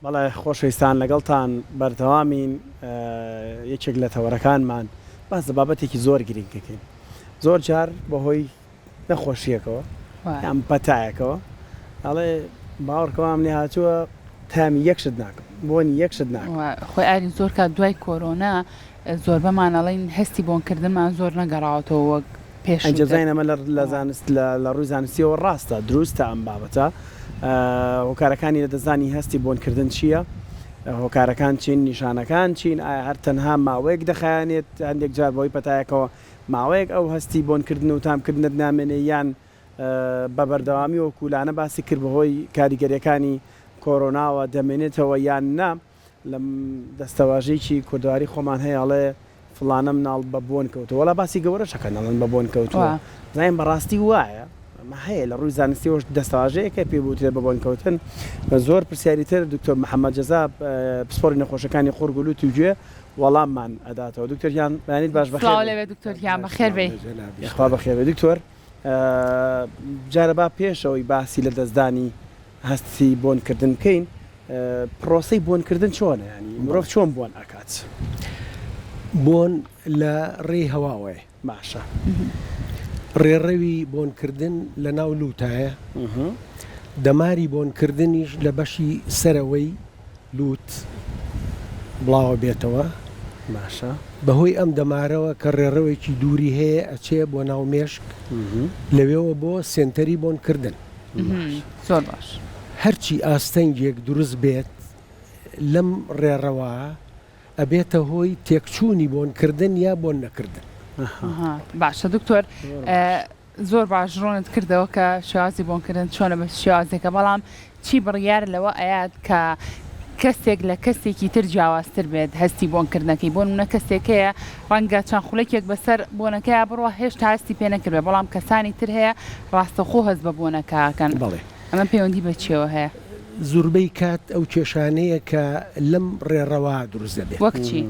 بەڵێ خۆشەویستان لەگەڵتان بەردەوامین یەکێک لە تەوەرەکانمان باس لە بابەتێکی زۆر گرینگ دەکەین زۆر جار بەهۆی نەخۆشیەکەوە یان پەتایەکەوە ئەڵێ باوەڕکەوام لێ هاتووە تامی یەک شت ناکەم بۆنی یەک شت ناکەم خۆی ئاری زۆر کات دوای کۆرۆنا زۆربەمان ئەڵێین هەستی بۆنکردنمان زۆر نەگەڕاوەتەوە وەک پێشووتر. ئەنجا بزانین ئەمە لە زانست لە ڕووی زانستیەوە ڕاستە دروستە ئەم بابەتە هۆکارەکانی لەدەستدانی هەستی بۆنکردن چییە؟ هۆکارەکان چین؟ نیشانەکان چین؟ ئایا هەر تەنها ماوەیەک دەخایەنێت هەندێک جار بەهۆی پەتایەکەوە ماوەیەک ئەو هەستی بۆنکردن و تامکردنت نامێنێ یان بە بەردەوامی وەکو لانە باسی کرد بەهۆی کاریگەریەکانی کۆرۆناوە دەمێنێتەوە یان نا؟ لە دەستەواژەیەکی کوردەواری خۆمان هەیە ئەڵێ فڵانە مناڵ بە بۆن کەوتووە وەڵا باسی گەورەش ئەکەن ئەڵێن بە بۆن کەوتووە بزانین بەڕاستی وایە ئەمە هەیە لە ڕووی زانستیەوەش دەستەواژەیەکە پێی بوترێت بە بۆن کەوتن زۆر پرسیاری تر دکتۆر محەممەد جەزا پسپۆڕی نەخۆشەکانی قوڕگ و لوت و گوێ وەڵاممان ئەداتەوە دکتۆر گیان بەیانیت باش بەخێر سڵاو لێبێ دکتۆر گیان بەخێر بێی. یاخوا بەخێر بێی دکتۆر جارە با پێشەوەی باسی لە دەستدانی هەستی بۆن کردن بکەین پڕۆسەی بۆن کردن چۆنە یانی مرۆڤ چۆن بۆن ئەکات؟ بۆن لە ڕێی هەواوەیە. باشە. ڕێڕەوی بۆن کردن لە ناو لووتایە. دەماری بۆن کردنیش لە بەشی سەرەوەی لووت بڵاوە بێتەوە. باشە. بە هۆی ئەم دەمارەوە کە ڕێڕەوێکی دووری هەیە ئەچێ بۆ ناو مێشک لەوێوە بۆ سێنتەری بۆن کردن. زۆر باش. هەرچی ئاستەنگێک دروست بێت لەم ڕێڕەوە ئەبێتە هۆی تێکچوونی بۆنکردن یا بۆن نەکردن. باشە دکتۆر زۆر باش ڕوونت کردەوە کە شێوازی بۆنکردن چۆنە بە شێوازێکە بەڵام چی بڕیار لەوە ئەیات کە کەسێک لە کەسێکی تر جیاوازتر بێت هەستی بۆنکردنەکەی بۆ نمونە کەسێک هەیە ڕەنگە چەند خولەکێک بەسەر بۆنەکەیا بڕوا هێشتا هەستی پێ نەکردبێت بەڵام کەسانی تر هەیە ڕاستەوخۆ هەست بە بۆنەکە ئەکەن بەڵێ. ئەمە پەیوەندی بە چیەوە هەیە؟ زوربەی کات ئەو کێشانەیە کە لەم ڕێڕەوە دروست دەبێت. وەک چی؟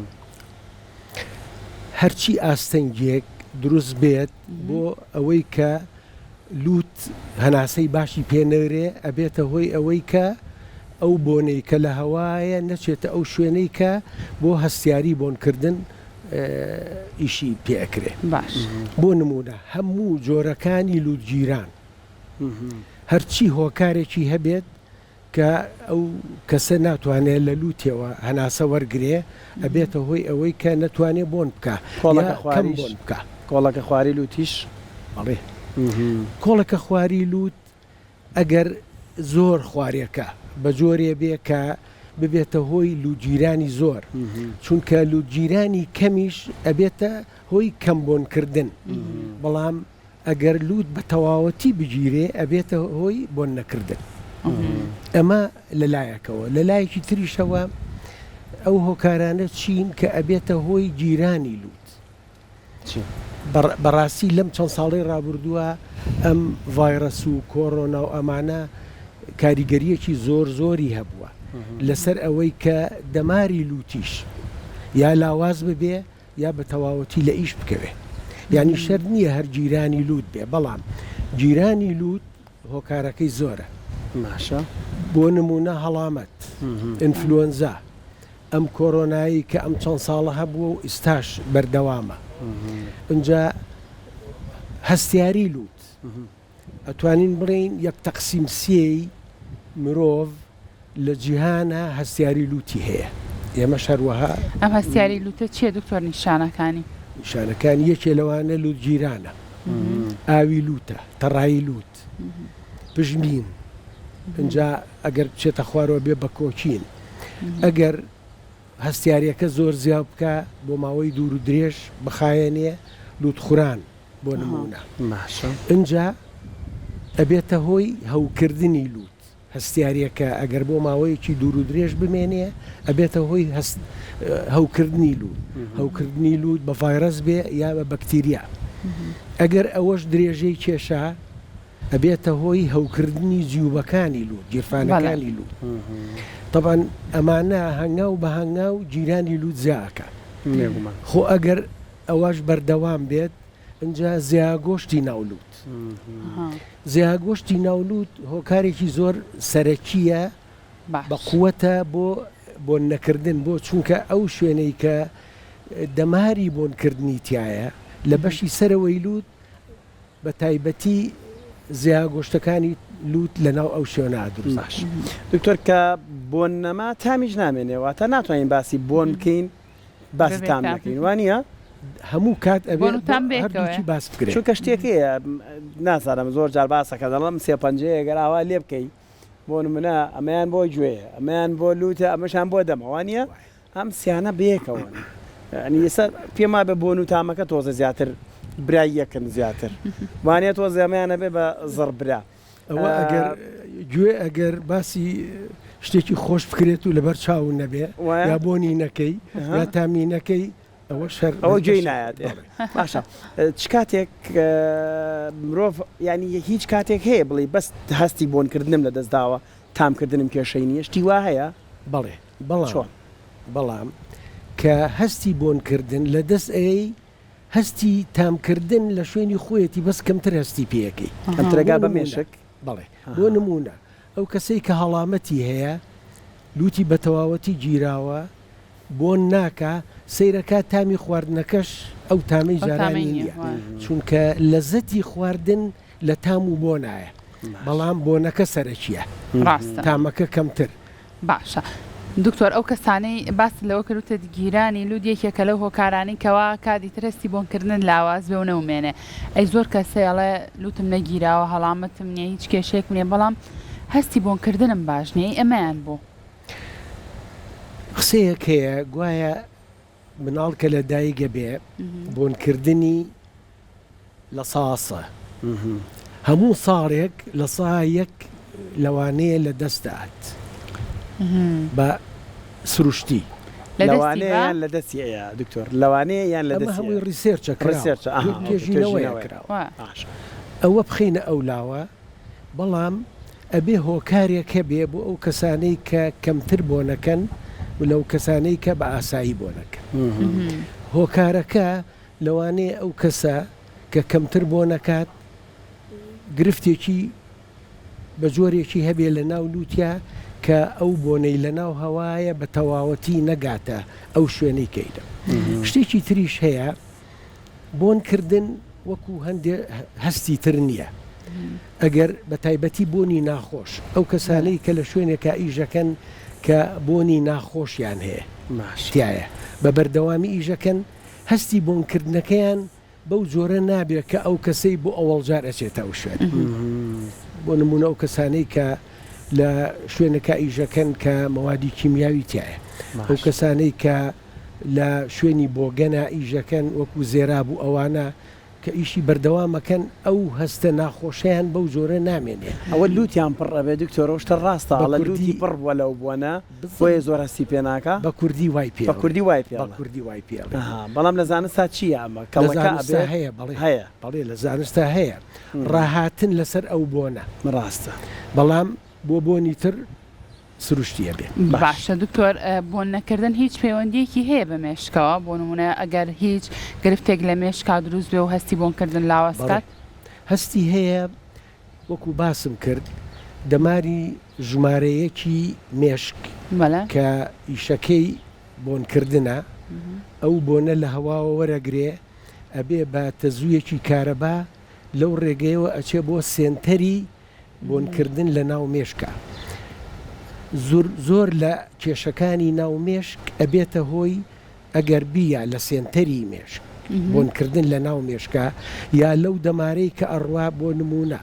هەرچی ئاستەنگێک دروست بێت بۆ ئەوەی کە لووت هەناسەی باشی پێ نەرێ ئەبێتە هۆی ئەوەی کە ئەو بۆنەی کە لە هەوایە نەچێتە ئەو شوێنەی کە بۆ هەستیاری بۆنکردن ئیشی پێ ئەکرێ. باش. بۆ نموونە هەموو جۆرەکانی لووتگیران هەرچی هۆکارێکی هەبێت کە ئەو کەسە ناتوانێ لە لووتیەوە هەناسە وەرگرێ، ئەبێتە هۆی ئەوەی کە نەتوانێ بۆن بکا یا کۆڵەکە کەم خواریش بۆن بکا. کۆڵەکە خواری لووتیش؟ بەڵێ. کۆڵەکە خواری لووت ئەگەر زۆر خوارێکە بە جۆرێ بێ کە ببێتە هۆی لووتگیرانی زۆر، چونکە لووتگیرانی کەمیش ئەبێتە هۆی کەم بۆنکردن، بەڵام ئەگەر لووت بە تەواوەتی بگیرێ ئەبێتە هۆی بۆن نەکردن. ئەمە لە لایەکەوە، لە لایەکی تریشەوە ئەو هۆکارانە چین کە ئەبێتە هۆی گیرانی لووت؟ بەڕاستی لەم چەند ساڵەی ڕابردووە ئەم ڤایرەس و کۆرۆنا و ئەمانە کاریگەرییەکی زۆر زۆری هەبووە لەسەر ئەوەی کە دەماری لووتیش یا لاواز ببێ یا بە تەواوەتی لە ئیش بکەوێ یانی شەرت نییە هەر گیرانی لووت بێ بەڵام گیرانی لووت هۆکارەکەی زۆرە باشە بۆ نموونە هەڵامەت ئینفلوەنزا ئەم کۆرۆنایی کە ئەم چەند ساڵە هەبووە و ئیستاش بەردەوامە ئینجا هەستیاری لووت ئەتوانین بڵێین یەک تەقسیم سێی مرۆڤ لە جیهانا هەستیاری لوتی هەیە ئێمەش هەروەها. ئەم هەستیاری لوتە چیە دکتۆر نیشانەکانی؟ نیشانەکانی یەکێ لەوانە لوتگیرانە، ئاوی لوتە، تەڕایی لوت، پژمین، ئینجا ئەگەر بچێتە خوارەوە بێ بە کۆکین، ئەگەر هەستیاریەکە زۆر زیاد بکا بۆ ماوەی دوور و درێژ بخایەنێ لوتخوران بۆ نموونە ئینجا ئەبێتە هۆی هەوکردنی لوت. هەستیارییەکە ئەگەر بۆ ماوەیەکی دوور و درێژ بمێنێ ئەبێتە هۆی هەست هەوکردنی لووت، هەوکردنی لووت بە ڤایرەس بێ یا بە بەکتیریا. ئەگەر ئەوەش درێژەی کێشا ئەبێتە هۆی هەوکردنی جیوبەکانی لووت، گیرفانەکانی لووت. تەبعەن ئەمانە هەنگاو بە هەنگاو گیرانی لووت زیا ئەکات. خۆ ئەگەر ئەوەش بەردەوام بێت ئینجا زیاگۆشتی ناو لووت. زیاگۆشتی ناو لووت هۆکارێکی زۆر سەرەکییە بە قوەتە بۆ بۆن نەکردن بۆ چونکە ئەو شوێنەی کە دەماری بۆنکردنی تیایە لە بەشی سەرەوەی لووت بە تایبەتی زیا گۆشتەکانی لووت لە ناو ئەو شوێنە دروست باش دکتۆر کە بۆن نەما تامیش نامێنێ واتە ناتوانین باسی بۆن بکەین باسی تام نەکەین وانە؟ هەموو کات ئەبێ هەردووکی باس بکرێت چونکە شتێک هەیە نازانم زۆر جار باسەکە دەڵێم سێ پەنجەیە گەر ئاوا لێ بکەی بۆ نمونە ئەمەیان بۆ گوێیە ئەمەیان بۆ لوتە ئەمەشان بۆ دەمە وانە ئەم سیانە بەیەکەوەن یعنی ئێستا پێم وابێ بۆن و تامەکە تۆزە زیاتر برای یەکن زیاتر وانە تۆزە ئەمەیان ئەبێ بە زڕ برا. ئەوە ئەگەر گوێ ئەگەر باسی شتێکی خۆش بکرێت و لەبەر چاو نەبێ یا بۆنی نەکەی یا تامی نەکەی ئەوە شەر ئەوە گوێی نایات باشە چ کاتێک مرۆڤ ینی هیچ کاتێک هەیە بڵێ بەس هەستی بۆنکردنم لە دەستداوە تامکردنم کێشەی نییە شتی وا هەیە؟ بەڵێ بەڵام چۆن؟ بەڵام کە هەستی بۆنکردن لە دەست ئەیەی هەستی تامکردن لە شوێنی خۆیەتی بەس کەمتر هەستی پێ ئەکەی. کەمتر ئەگا بە مێشک؟ بەڵێ بۆ نموونە ئەو کەسەی کە هەڵامەتی هەیە لوتی بە تەواوەتی گیراوە بۆن ناکا سەیرەکا تامی خواردنەکەش ئەو تامەی جارانی نییە چونکە لەزەتی خواردن لە تام و بۆنایە بەڵام بۆنەکە سەرەکیە ڕاستە تامەکە کەمتر. باشە دکتۆر ئەو کەسانەی باست لەوە کرد وتت گیرانی لوت یەکێکە لەو هۆکارانەی کەوا کاتی تر هەستی بۆنکردنت لاواز بێ و نەومێنێ ئەی زۆر کەس هەیە ئەڵێ لوتم نەگیراوە هەڵامەتم نیە هیچ کێشەیەکم نیە بەڵام هەستی بۆنکردنم باش نیە ئەی ئەمەیان بۆ؟ قسەیەک هەیە گوایە مناڵ کە لە دایک ئەبێ بۆنکردنی لە ساسە هەموو ساڵێک لە سا یەک لەوانەیە لە دەست دات بە سروشتی. لەوانەیە یان لە دەستی ئەیا دکتۆر لەوانەیە یان لە دەستی هەمووی research ە کراوە توێژینەوەیە کراوە ئەوە بخەینە ئەو لاوە بەڵام ئەبێ هۆکارێک هەبێ بۆ ئەو کەسانەی کە کەمتر بۆنەکەن و لەو کەسانەی کە بە ئاسایی بۆنەکەن. هۆکارەکە لەوانەیە ئەو کەسە کە کەمتر بۆنەکات گرفتێکی بە جۆرێکی هەبێ لە ناو لوتیا کە ئەو بۆنەی لە ناو هەوایە بە تەواوەتی نەگاتە ئەو شوێنەی کە ئیدە. شتێکی تریش هەیە بۆن کردن وەکو هەندێ هەستی تر نییە ئەگەر بە تایبەتی بۆنی ناخۆش ئەو کەسانەی کە لە شوێنێکا ئیشەکەن کە بۆنی ناخۆشیان هەیە تایە بە بەردەوامی ئیشەکەن هەستی بۆنکردنەکەیان بەو جۆرە نابێت کە ئەو کەسەی بۆ ئەوەڵجار ئەچێتە ئەو شوێنە بۆ نمونە ئەو کەسانەی کە لە شوێنەکە ئیشەکەن کە مەوادی کیمیاوی تایە ئەو کەسانەی کە لە شوێنی بۆگەنا ئیشەکەن وەکو زێراب و ئەوانە کە ئیشی بەردەوام ئەکەن ئەو هەستە ناخۆشەیان بەو جۆرە نامێنێ. ئەوە لوتیان پڕ ئەبێ دکتۆر ئەو شتە ڕاستە ئەڵێ لوتی پڕ بوە لەو بۆنە بۆیە زۆر هەستی پێ ناکا؟ بە کوردی وای پێ بە کوردی وای پێ بە کوردی وای پێ ئەڵێ. ئەها بەڵام لە زانستا چییە ئەمە کەڵەکە ئەبێ؟ هەیە بەڵێ هەیە بەڵێ لە زانستا هەیە ڕاهاتن لەسەر ئەو بۆنە. ڕاستە. بەڵام بۆ بۆنی تر سروشتی ئەبێ. باشە دکتۆر بۆن نەکردن هیچ پەیوەندیەکی هەیە بە مێشکەوە بۆ نمونە ئەگەر هیچ گرفتێک لە مێشکا دروست بێ و هەستی بۆن کردن لاواز بەڵێ کات؟ هەستی هەیە وەکو باسم کرد دەماری ژمارە یەکی مێشک بەڵێ. کە ئیشەکەی بۆن کردنە ئەو بۆنە لە هەواوە وەرەگرێ ئەبێ بە تەزوویەکی کارەبا لەو ڕێگەیەوە ئەچێ بۆ سێنتەری بۆنکردن لە ناو مێشکا زور زۆر لە کێشەکانی ناو مێشک ئەبێتە هۆی ئەگەر بیە لە سێنتەری مێشک بۆنکردن لە ناو مێشکا یا لەو دەمارەی کە ئەڕوا بۆ نموونە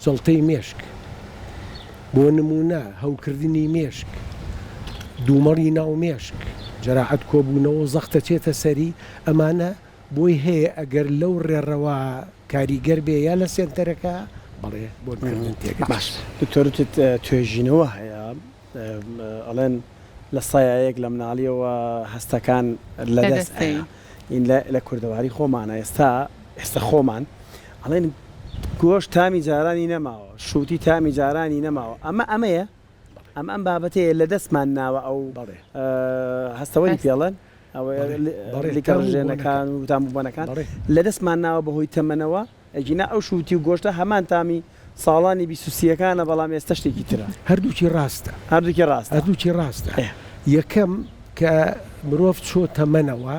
جەڵتەی مێشک بۆ نموونە هەوکردنی مێشک دوومەڵی ناو مێشک جەراحەت کۆبوونەوە و زەخت ئەچێتە سەری ئەمانە بۆی هەیە ئەگەر لەو ڕێڕەوە کاریگەر بێ یا لە سێنتەرەکە بەڵێ بۆن کردن تێک باش دکتۆر وتت توێژینەوە هەیە ئەڵێن لە سایەیەک لە مناڵیەوە هەستەکان لە دەست ئەیا لە کوردەواری خۆمانە ئێستا ئێستا خۆمان ئەڵێن گۆشت تامی جارانی نەماوە شوتی تامی جارانی نەماوە ئەمە ئەمەیە ئەم ئەم بابەتەیە لە دەستمان ناوە ئەو هەستەوەری پێڵێن لیکە ڕژێنەکان و تام و بۆنەکان لە دەستمان ناوە بەهۆی تەمەنەوە ئەگینا ئەو شووتی و گۆشتە هەمان تامی. ساڵانی 20 و سییەکانە بەڵام ئێستا شتێکی ترە. هەردووکی ڕاستە. هەردووکی ڕاستە. هەردووکی ڕاستە. یەکەم کە مرۆڤ چۆ تەمەنەوە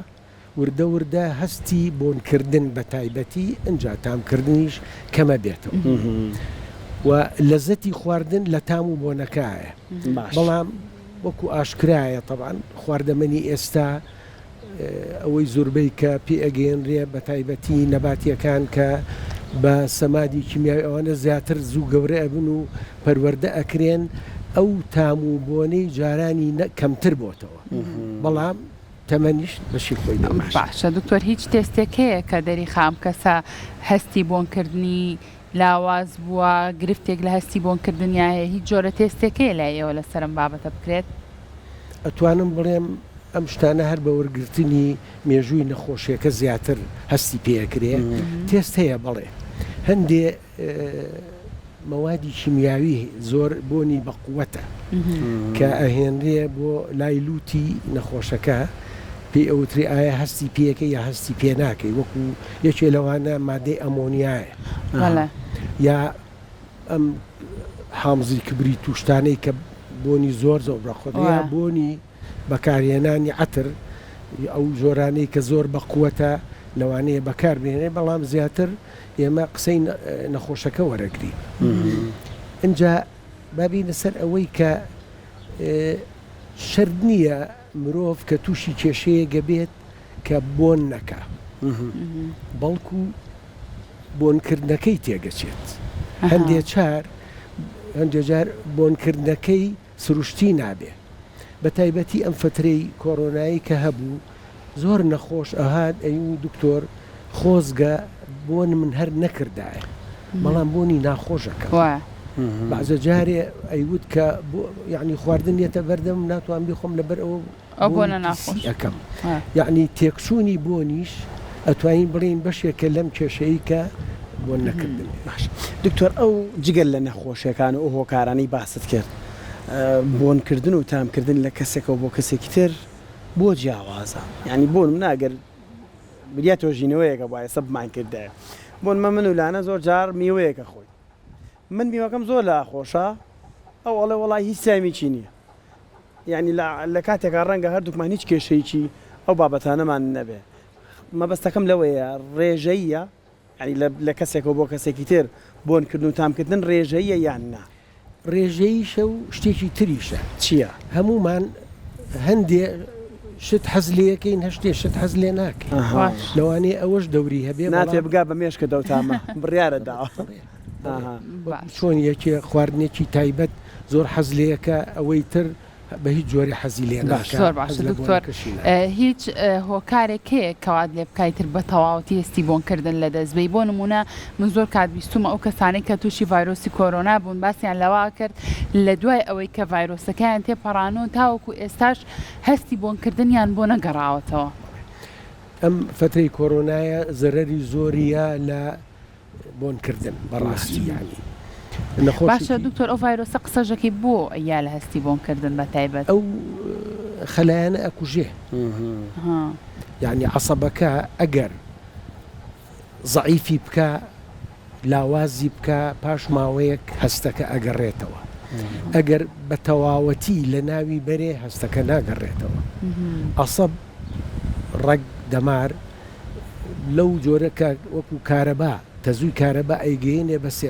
وردە وردە هەستی بۆنکردن بە تایبەتی ئنجا تامکردنیش کەمەبێتەوە و لەزەتی خواردن لە تام و بۆنەکایە بەڵام وەکو ئاشکرایە تەبعەن خواردەمەنی ئێستا ئەوەی زوربەی کە پێ ئەگەیەنرێ بە تایبەتی نەباتیەکان کە بە سەمادی کیمیاوی ئەوانە زیاتر زوو گەورە ئەبن و پەروەردە ئەکرێن ئەو تام و بۆنەی جارانی کەمتر بۆتەوە بەڵام تەمەنیش بەشی خۆی دەبەخشێت. باشە دکتۆر هیچ تێستێک هەیە کە دەریخا ئەم کەسە هەستی بۆنکردنی لاواز بووە گرفتێک لە هەستی بۆنکردنیا هەیە هیچ جۆرە تێستێک هەیە لای ئێوە لەسەر ئەم بابەتە بکرێت؟ ئەتوانم بڵێم ئەم شتانە هەر بە وەرگرتنی مێژووی نەخۆشیەکە زیاتر هەستی پێ ئەکرێ تێست هەیە بەڵێ هەندێ مەوادی کیمیاوی زۆر بۆنی بەقوەتە کە ئەهێنرێ بۆ لای لوتی نەخۆشەکە پێی ئەوترێ ئایا هەستی پێکەی یا هەستی پێ ناکەی وەکو یەکێ لەوانە مادەی ئەمۆنیایە یا ئەم حامزی کبریت و شتانەی کە بۆنی زۆر زۆر بەقوەتە یا بۆنی بەکارهێنانی عەتر ئەو جۆرانەی کە زۆر بەقوەتە لەوانەیە بەکار بهێنرێ بەڵام زیاتر ئێمە قسەی نەخۆشەکە وەرەگرین ئینجا با بینە سەر ئەوەی کە شەرت نییە مرۆڤ کە تووشی کێشەیەگە بێت کە بۆن نەکا بەڵکو بۆنکردنەکەی تێگەچێت هەندێ چار هەندێ جار بۆنکردنەکەی سروشتی نابێ بەتایبەتی ئەم فەترەی کۆرۆنایی کە هەبوو زۆر نەخۆش ئەهات ئەیوو دکتۆر خۆزگە بۆن من هەر نەکردایە بەڵام بۆنی ناخۆش ئەکەم بەعزە جارێ ئەیوت کە یعنی خواردن یەتە بەردەم ناتوان بیخۆم لەبەر ئەوە ئەو بۆنە ناخۆش ئەکەم یعنی تێکچوونی بۆنیش ئەتوانین بڵێین بەشێکە لەم کێشەی کە بۆن نەکردن. باش دکتۆر ئەو جگە لە نەخۆشیەکان و ئەو هۆکارانەی باست کرد بۆنکردن و تامکردن لە کەسێکەوە بۆ کەسێکی تر بۆ جیاوازە یانی بۆ نمونە ئەگەر بریا تۆژینەوەیەکە بوایە ئێستا بمانکردایە بۆ نمە من و لانە زۆر جار میوەیەکە خۆی من میوەکەم زۆر لا خۆشە ئەو ئەڵێ وەڵای هیچ تامیکی نییە یانی لە کاتێکا ڕەنگە هەردووکمان هیچ کێشەیەکی ئەو بابەتانەمان نەبێ مەبەستەکەم لەوەیە ڕێژەییە یانی لە کەسێکەوە بۆ کەسێکی تر بۆنکردن و تامکردن ڕێژەییە یان نا؟ ڕێژەییشە و شتێکی تریشە. چییە؟ هەموومان هەندێ شت حەز لێ ئەکەین هەشتێ شت حەز لێ ناکەین. لەوانەیە ئەوەش دەوری هەبێ بەڵام. ناتوێ بگا بە مێشکت ئەو تامە. بڕیارت داوە. وەکو چۆن یەکێ خواردنێکی تایبەت زۆر حەز لێ ئەکا ئەوەی تر بە هیچ جۆرێ حەزی لێ ناکا، زۆر حەز باشە لە دکتۆر بۆنەکەشی ناکا. هیچ هۆکارێک هەیە کە وات لێ بکا ئیتر بە تەواوەتی هەستی بۆن کردن لە دەست بەی بۆ نموونە من زۆر کات بیستومە ئەو کەسانەی کە تووشی ڤایرۆسی کۆرۆنا بوون باسیان لەوە کرد لە دوای ئەوەی کە ڤایرۆسەکەیان تێپەڕانوو تاوەکو ئێستاش هەستی بۆن کردنیان بۆ نەگەڕاوەتەوە. ئەم فەترەی کۆرۆنایە زەرەری زۆریە لە بۆن کردن بەڕاستی یانی نەخۆشێکی. باشە دکتۆر ئەو ڤایرۆسە قسەژەکەی بۆ یا لە هەستی بۆن کردن بە تایبەت؟ ئەو خەلایانە ئەکوژێ یانی عەسەبەکە ئەگەر زەعیفی بکا لاوازی بکا پاش ماوەیەک هەستەکە ئەگەڕێتەوە ئەگەر بە تەواوەتی لە ناوی بەرێ هەستەکە ناگەڕێتەوە عەسەب ڕەگ دەمار لەو جۆرە کە وەکو کارەبا تەزووی کارەبا ئەیگەیەنێ بە سێ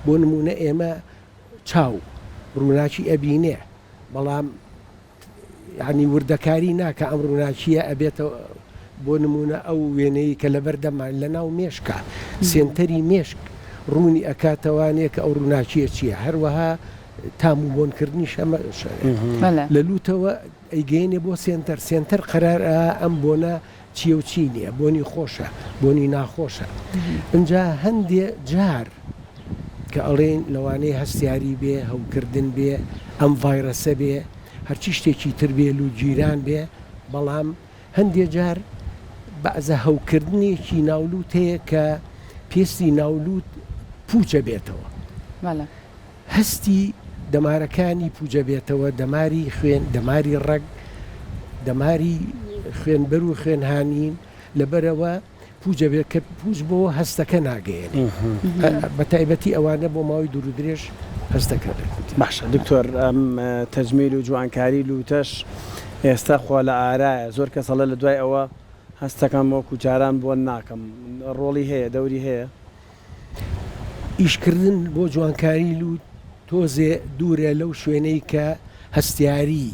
بۆ نموونە ئێمە چاو ڕووناکی ئەبینێ بەڵام یعنی وردەکاری ناکە ئەم ڕووناکیە ئەبێتە بۆ نموونە ئەو وێنەی کە لەبەر دەمان لە ناو مێشکە سێنتەری مێشک ڕوونی ئەکاتەوانێ کە ئەو ڕووناکیە چییە هەروەها تام و بۆنکردنیش ئەمە لە لوتەوە ئەیگەیەنێ بۆ سێنتەر، سێنتەر قەرار ئەیا ئەم بۆنە چیە و چی نیە، بۆنی خۆشە، بۆنی ناخۆشە. ئنجا هەندێ جار کە ئەڵێین لەوانەیە هەستیاری بێ، هەوکردن بێ، ئەم ڤایرەسە بێ، هەرچی شتێکی تر بێ، لووتگیران بێ، بەڵام هەندێ جار بەعزە هەوکردنێکی ناولووت هەیە کە پێستی ناولووت پووچەبێتەوە. هەستی دەمارەکانی پوجەبێتەوە، دەماری خوێن، دەماری ڕەگ، دەماری خوێنبەر و خوێنهانین، لەبەرئەوە پووچ ئەبێت کە پووچ بۆ هەستەکە ناگەیەنێ بە تایبەتی ئەوانە بۆ ماوەی دوور و درێژ هەستەکە دەکوتێ. باشە دکتۆر ئەم تەجمیل و جوانکاری لوتەش ئێستا خوا لە ئارایە زۆر کەس ئەڵێ لە دوای ئەوە هەستەکەم وەکو جاران بۆن ناکەم ڕۆڵی هەیە دەوری هەیە؟ ئیشکردن بۆ جوانکاری لوت تۆزێ دوورە لەو شوێنەی کە هەستیاری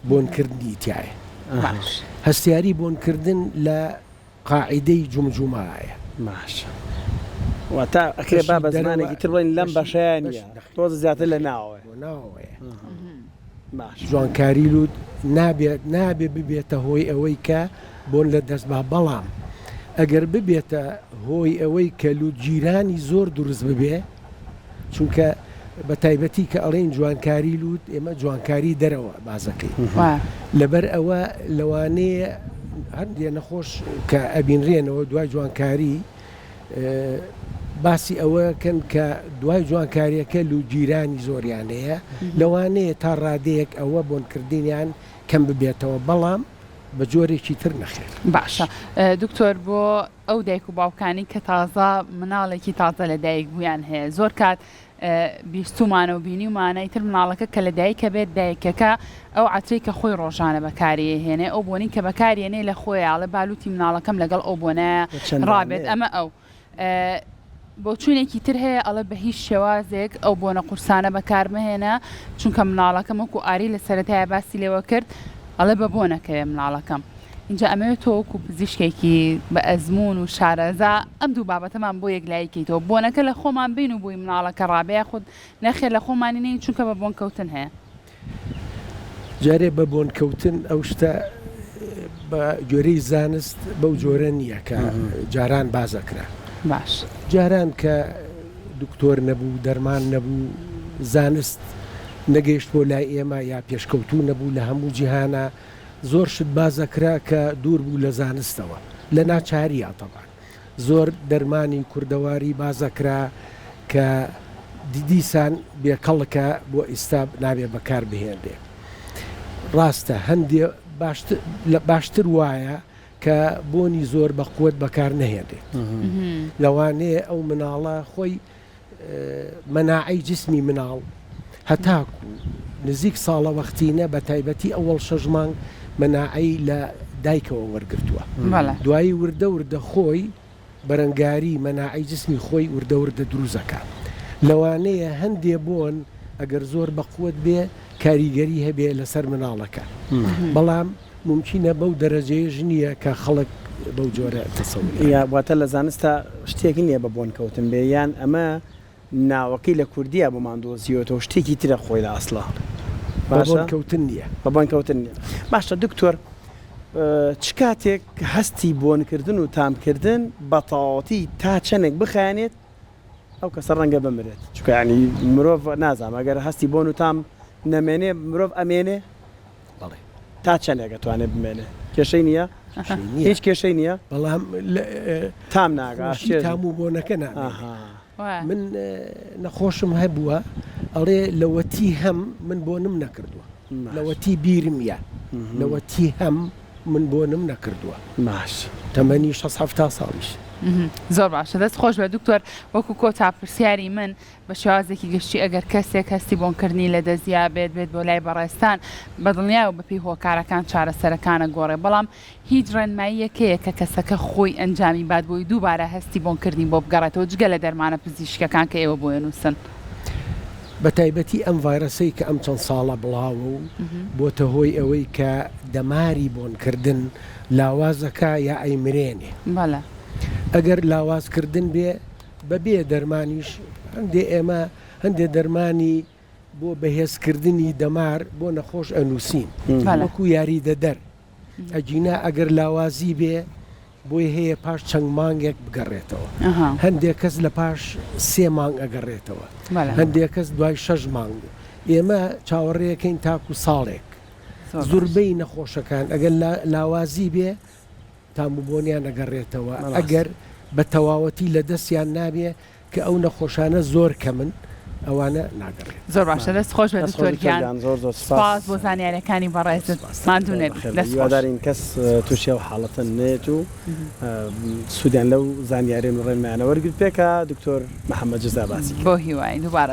بۆنکردنی تیایە. باش. هەستیاری بۆنکردن لە قاعیدەی جومجومایە. باشە واتە ئەکرێ با بەشی بە دەرەوە زمانێکی تر بڵێین لەم بەشی بەشەیا بەش نییە نەخێر تۆزە زیاتر لە نەخێر ناوەوەیە. بۆ ناوەوەیە. باشە. جوانکاری لوت نابێت نابێ ببێتە هۆی ئەوەی کە بۆن لە دەست با بەڵام ئەگەر ببێتە هۆی ئەوەی کە لوتگیرانی زۆر دروست ببێ چونکە بە تایبەتی کە ئەڵێین جوانکاری لوت ئێمە جوانکاری دەرەوە بازەکەی لەبەر ئەوە لەوانەیە هەندێ نەخۆش کە ئەبینرێنەوە دوای جوانکاری باسی ئەوە کەن کە دوای جوانکاریەکە لوتگیرانی زۆریان هەیە لەوانەیە تا ڕادەیەک ئەوە بۆنکردنیان کەم ببێتەوە بەڵام بە جۆرێکی تر نەخێر. باشە دکتۆر بۆ ئەو دایک و باوکانەی کە تازە مناڵێکی تازە لە دایک بوویان هەیە زۆر کات بیستومانە و بینیومانە ئیتر مناڵەکە کە لە دایکە بێت دایکەکە ئەو عەترەی کە خۆی ڕۆژانە بەکاریێنێ ئەو بۆنی کە بەکاریێنێ لە خۆیاڵێ بالوتی مناڵەکەم لەگەڵ ئەو بۆنایە ڕابێت ئەمە ئەو بۆچوونێکی تر هەیە ئەڵێ بە هیچ شێوازێک ئەو بۆنە قورسانە بەکارمەهێنە چونکە مناڵەکەم وەکو ئاری لە سەرەتایە باسی لێوە کرد ئەڵێ بە بۆ نەکەوێ مناڵەکەم ئینجا ئەمەوێت تۆ وەکو پزیشکێکی بە ئەزموون و شارەزا ئەم دوو بابەتەمان بۆ یەکلایی کەیتەوە بۆنەکە لە خۆمان بین و بۆی مناڵەکە ڕابێ یاخود نەخێر لە خۆمانی نین چونکە بە بۆن کەوتن هەیە. جارێ بە بۆن کەوتن ئەو شتە بە گوێرەی زانست بەو جۆرە نییە کە جاران باس ئەکرا. باش. جاران کە دکتۆر نەبوو، دەرمان نەبوو، زانست نەگەیشت بۆ لای ئێمە یا پێشکەوتوو نەبوو لە هەموو جیهانا زۆر شت باس ئەکرا کە دوور بوو لە زانستەوە لە ناچاریا تەبعەن. زۆر دەرمانی کوردەواری باس ئەکرا کە دیسان بێ کەڵکە بۆ ئیستا نابێ بەکار بهێنرێ. ڕاستە هەندێ باشتر وایە کە بۆنی زۆر بە قوەت بەکار نەهێنرێت. لەوانەیە ئەو مناڵە خۆی مەناعەی جسمی مناڵ هەتاکو نزیک ساڵە وەختینە بە تایبەتی ئەوەڵ شەش مانگ مەناعەی لە دایکەوە وەرگرتووە دوایی وردە وردە خۆی بەرەنگاری مەناعەی جسمی خۆی وردە وردە دروست ئەکا لەوانەیە هەندێ بۆن ئەگەر زۆر بەقوەت بێ کاریگەری هەبێ لەسەر مناڵەکە بەڵام مومکینە بەو دەرەجەیەش نییە کە خەڵک بەو جۆرە تەسەوری یا ئەکا. واتە لە زانستا شتێک نییە بە بۆن کەوتن بێ یان ئەمە ناوەکەی لە کوردییا بۆمان دۆزیوەتەوە شتێکی ترە خۆی لە ئەسڵا بە بۆن باشە کەوتن نییە. بە بۆن کەوتن نییە باشە دکتۆر چ کاتێک هەستی بۆنکردن و تامکردن بە تەواوەتی تا چەنێک بخایەنێت ئەو کەسە ڕەنگە بمرێت چونکە یانی مرۆڤ نازانم ئەگەر هەستی بۆن و تام نەمێنێ مرۆڤ ئەمێنێ؟ بەڵێ. تا چەنێک ئەتوانێ بمێنێ؟ کێشەی نییە؟ کێشەی نییە. هیچ کێشەی نییە؟ بەڵام تام ناگا خۆشی تام و بۆنەکە نامێنێ. من نەخۆشم هەبووە ئەڵێ لەوەتی هەم من بۆنم نەکردووە لەوەتی بیرم یە لەوەتی هەم من بۆنم نەکردووە. باش. تەمەنی شەست حەفتا ساڵیش. زۆر باشە دەست خۆش بێت دکتۆر وەکو کۆتا پرسیاری من بە شێوازێکی گشتی ئەگەر کەسێک هەستی بۆنکردنی لەدەست یابێت بێت بۆ لای بەڕێزتان بە دڵنیایەوە بەپێی هۆکارەکان چارەسەرەکان ئەگۆڕێ بەڵام هیچ ڕێنماییەک هەیە کە کەسەکە خۆی ئەنجامی بات بۆی دووبارە هەستی بۆنکردنی بۆ بگەڕێتەوە جگە لە دەرمانە پزیشکیەکان کە ئێوە بۆی ئەنووسن؟ بە تایبەتی ئەم ڤایرەسەی کە ئەم چەند ساڵە بڵاوە و بۆتە هۆی ئەوەی کە دەماری بۆنکردن لاواز ئەکا یا ئەیمرێنێ. بەڵێ. ئەگەر لاواز کردن بێ بە بێ دەرمانیش هەندێ ئێمە هەندێ دەرمانی بۆ بەهێز کردنی دەمار بۆ نەخۆش ئەنووسین وەکو یاریدەدەر ئەگینا ئەگەر لاوازی بێ بۆی هەیە پاش چەند مانگێک بگەڕێتەوە هەندێک کەس لە پاش سێ مانگ ئەگەڕێتەوە هەندێک کەس دوای شەش مانگ ئێمە چاوەڕێەکەین تاکو ساڵێک زوربەی نەخۆشەکان ئەگەر لاوازی بێ تام و بۆنیان ئەگەڕێتەوە ئەگەر بە تەواوەتی لە دەستیان نابێ کە ئەو نەخۆشانە زۆر کەمن. ئەوانە ناگەڕێت. زۆر باشە دەست خۆش بێت دەست خۆش دکتۆر دکتۆر گیان گیان زۆر زۆر سوپاس سپاس بۆ زانیاریەکانی بەڕێزت سپاس ماندوو زۆر نەبی بەخێر بێی دەست خۆش. هیوادارین کەس توشی ئەو حاڵەتە نەیەت و سوودیان لەو زانیاریان و ڕێنمایانە وەرگرتبێ کە دکتۆر محمد جەزا باسی بەو کرد. هیوایەین دووبارە.